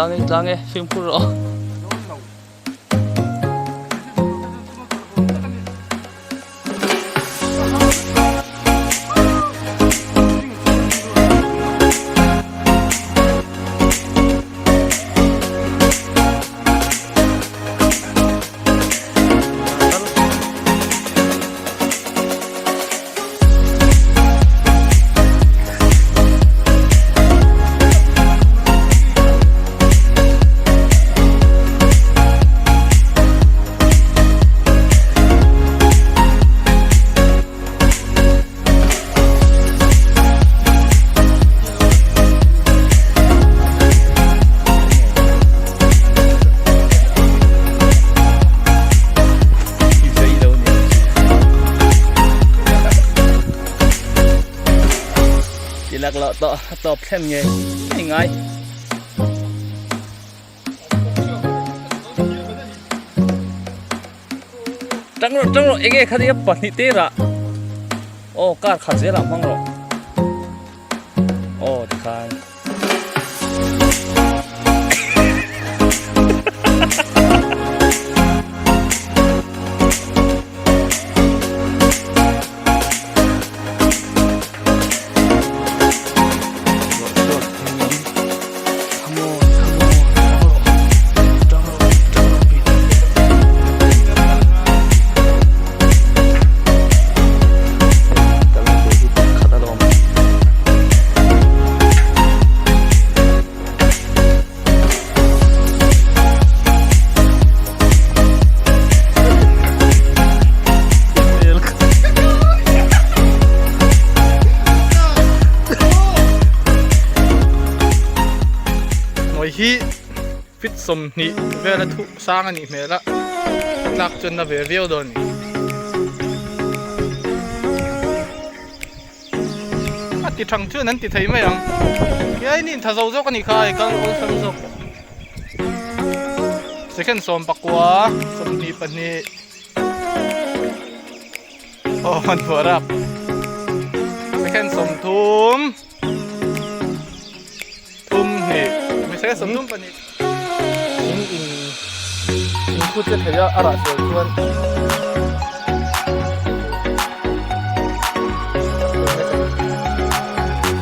Tlang e tlang e fimkhur rawh. Ti lak lo to tawp thlen nge ni ngai. Tang rawh tang rawh enge kha nia pahnih te rah. Aw kar khat zel ah hmang rawh. Aw tikhan. Hnuai hi fit 20 vela thu sang a nih hmel a tlak chuan na ve viau dawn a ni. A ti thang chuan an ti thei mai ang he in tha zo zawk a nih kha i kal awlsam zawk second 19 22 aw hmanhmawh rap second 30 thum hnih mi second 32 in in in khut te thei a a rah sual chuan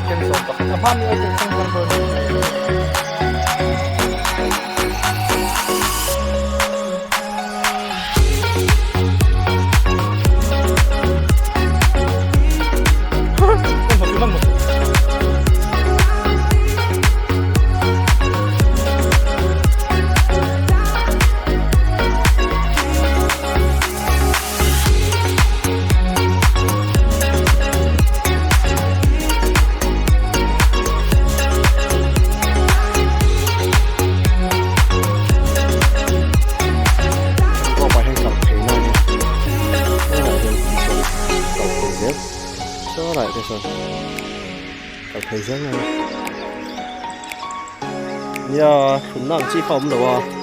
second 11 a hma mi ai chuan thang thang dawn Kawpah hian kal theihna a ni a hnungah hian sawn kal thei zel saw lai te sawn kal thei zel mai a nia thutna ang chi kha a awm lo a.